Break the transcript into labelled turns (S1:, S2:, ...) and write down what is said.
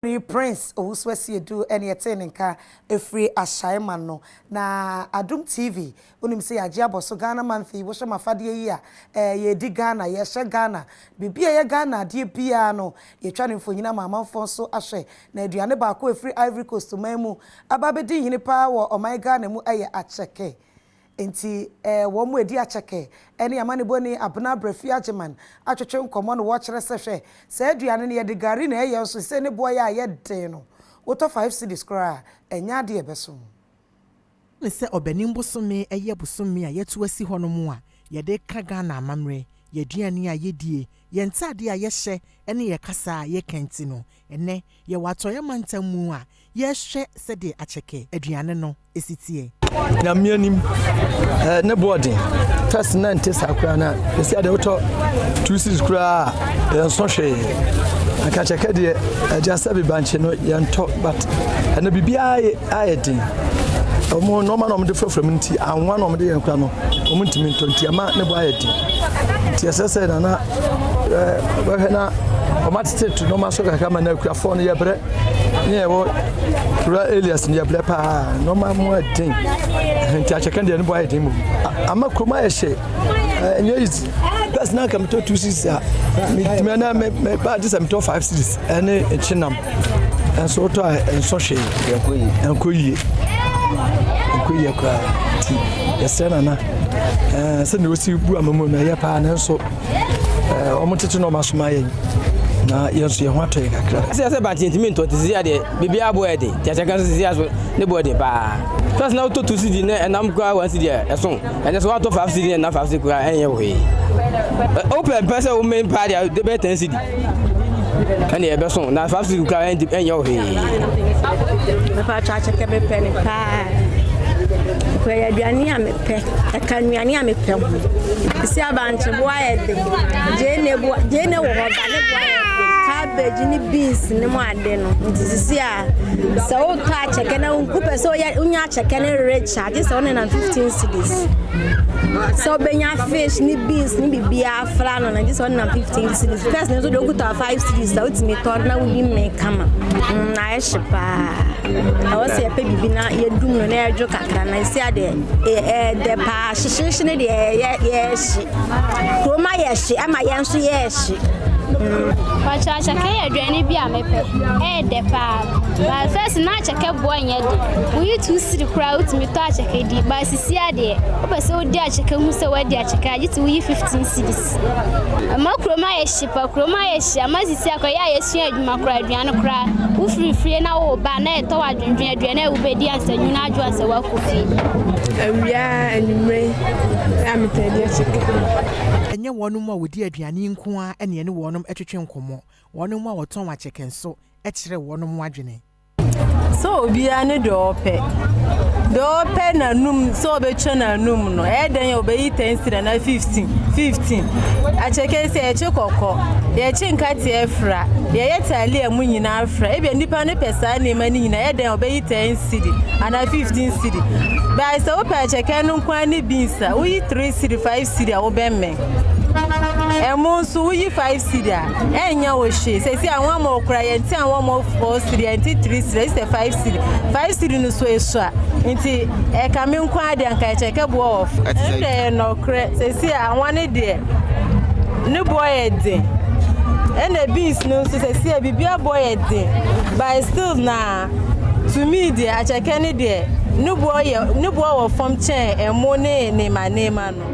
S1: Prince Owusu Asiedu ne ɛtee ne nka ɛfiri Ashaiman no. Na Adom TV, wonim sɛ yɛagye abɔ so Ghana Month yi, wohyɛ m'afadeɛ yi a, eh, yɛredi Ghana, yɛhyɛ Ghana. Biribi a ɛyɛ Ghana adeɛ biara no, yɛtwa no mfonyin ama amanfoɔ nso ahwɛ. Na aduane baako a ɛfiri Ivory Coast man mu aba abɛdi nhini paa wɔ ɔman Ghana mu yɛ akyɛkɛ. Enti wɔn a ɛdi akyɛkɛ ne amanebɔni Abena Brafie Agyeman atwetwe nkɔmmɔ na wɔkyerɛ sɛ hwɛ, saa aduane no yɛde gari na ɛyɛ nso seesei ne boɔ yɛ a ɛyɛ den no, wotɔ 5 cedis koraa a, ɛnyɛ adeɛ a ɛbɛso.
S2: Ne sɛ Ɔbɛnem bosome yɛ bosome a yɛto asi hɔnom a yɛde ka Ghana amammerɛ, yɛaduane a yɛdie, yɛn ntadeɛ a yɛhyɛ ne yɛ kasa a yɛka. Nti no ɛnɛ yɛwɔ Atɔeɛ mantam mu a yɛrehwɛ sɛdeɛ akyɛkɛ aduane no esi teɛ.
S3: Nyame anim, ne boɔden first na nte saa koraa na ɛsi ade wotɔ 2 cedis koraa a yɛnsɔ hwee. Anka kyɛkɛ deɛ agya sɛ bibankye no yɛntɔ, but ɛno biribiara ayɛ den. Ɔmo nneɛma na ɔmo de frafra mu nti anwa na ɔmo de yɛn kora no ɔmo ntumi ntɔ, nti ama ne bo ayɛ den. Nti ɛsɛ sɛ nana bɛhwɛ na ɔmo atete to nneɛma so kakra ma na akuafoɔ no yɛbrɛ ne yɛwɔ rural areas no yɛbrɛ paa. Nneɛma mu ɛden nti akyɛkɛ deɛ ne bo ayɛ den mu ama kurom ayɛ hyɛ. Ɛnyɛ easy. First na nka metɔ 2 cedis a metumi na me me ba gye sɛ metɔ 5 cedis ɛne nkyenam nso wotɔ a ɛnsɔ hwee, ɛnkɔ yie, ɛnkɔ yie koraa. Nti yɛsrɛ nana sɛdeɛ wɔsi bu ama mu no ɛyɛ paa, nanso wɔn tete na wɔn asoma yɛn na yɛn nso yɛn ho atɔ yɛn kakra.
S4: Sɛ bankye ntumi ntɔ te sisi adeɛ, biribiara boɔ yɛ den, nti akyɛkɛ nso sisi aso ne boɔ den paa. First na wotɔ 2 cedi ne ɛnam koraa 1 cedi a ɛso, ɛnɛ sɛ woatɔ 5 cedi ne ɛnam 5 cedi koraa ɛnyɛ hwee. Wopɛ mpɛ sɛ women paa deɛ de bɛyɛ 10 cedi ɛne ɛbɛso na 5 cedi koraa ɛnyɛ hwee.
S5: Mepatwa akyɛkɛ mepɛ ne paa. Kɔyɛ aduane a mepɛ, ɛka nnuane a mepɛ ho. Sisi abankye boa yɛ den, gyeene boa, gyeene wɔ hɔ ba ne boa yɛ den, cabbage ne beans ne mu ade no. Nti sisi a sɛ wotɔ akyɛkɛ na wopɛ sɛ woyɛ wonya akyɛkɛ ne rich a, gye sɛ wonenam 15 cedis. Sɛ wobɛnya fish ne beans ne biribiara afra no na gye sɛ wonenam 15 cedis. First ne nso deɛ wokuta 5 cedis a wotumi tɔ na wodi mmee kama. Ayɛ hye paa. Ɛwɔ sɛ yɛpɛ biribi na yɛdum no na yɛdwo kakra na esi adeɛ ɛɛdɛ paa. Hyehyehye ne deɛ yɛ yɛɛhye. Kurom ayɛ hye ama yɛn nso yɛɛhye.
S6: Pakyɛ, akyɛkɛ yɛ aduane bi a mepɛ. Ɛyɛ dɛ paa. But first na akyɛkɛ boɔ nyɛ de. Woyi 2 cedi koraa wotumi tɔ akyɛkɛ di. But sisi adeɛ, wopɛ sɛ wodi akyɛkɛ hu sɛ woadi akyɛkɛ a, gye sɛ woyi 15 cedis. Ama kurom ayɛ hye pa, kurom ayɛ hye. Ama sisi akɔyɛ a yɛsua adwuma koraa, aduane koraa. Wofiri fie na woba na ɛtɔ wɔ adwendwen aduane a wobɛdi ansa nwunu adwo ansa woakɔ fie.
S7: Awia, anwummere a metɛ di akyɛkɛ.
S2: Ɛnyɛ wɔn mu a wɔdi aduane nko ara ɛne ɛne wɔn twetwe nkɔmmɔ, wɔn mu a wɔtɔn akyɛkɛ nso kyerɛ wɔn mu adwene.
S8: Sɛ obiara ne deɛ ɔpɛ, deɛ ɔpɛ n'anum sɛ ɔbɛtwa n'anum no, ɛyɛ dɛn a ɔbɛyi 10 cedi anaa 15 15. Akyɛkɛ sɛ yɛkye kɔkɔ, yɛkye nkateɛ fra, yɛyɛ talia mu nyinaa fra. Ebia nipa no pɛ saa nneɛma no nyinaa, ɛyɛ dɛn a ɔbɛyi 10 cedi anaa 15 cedi. Baa sɛ wopɛ akyɛkɛ no nko ara ne beans a, woyi 3 cedi, 5 cedi a wobɛmmɛn. Ɛmo nso woyi 5 cedi a ɛnyɛ wo hwee. Sɛsi a wɔn ama okura yɛn ti a wɔn ama 4 cedi, yɛn ti 3 cedi, ɛsɛ 5 cedi, 5 cedi no so esua. Nti ɛka mi nko adeɛ nka ɛkyɛkɛ boɔ wɔ fo. Ɛno deɛ yɛ nɔkorɛ. Sɛsi a anwa ne deɛ ne boɔ yɛ den, ɛna beans no nso sɛsi a biribi aboɔ yɛ den, but still na to me deɛ akyɛkɛ ne deɛ ne boɔ yɛ ne boɔ wɔ fam kyɛn ɛmo ne nneɛma nneɛma no.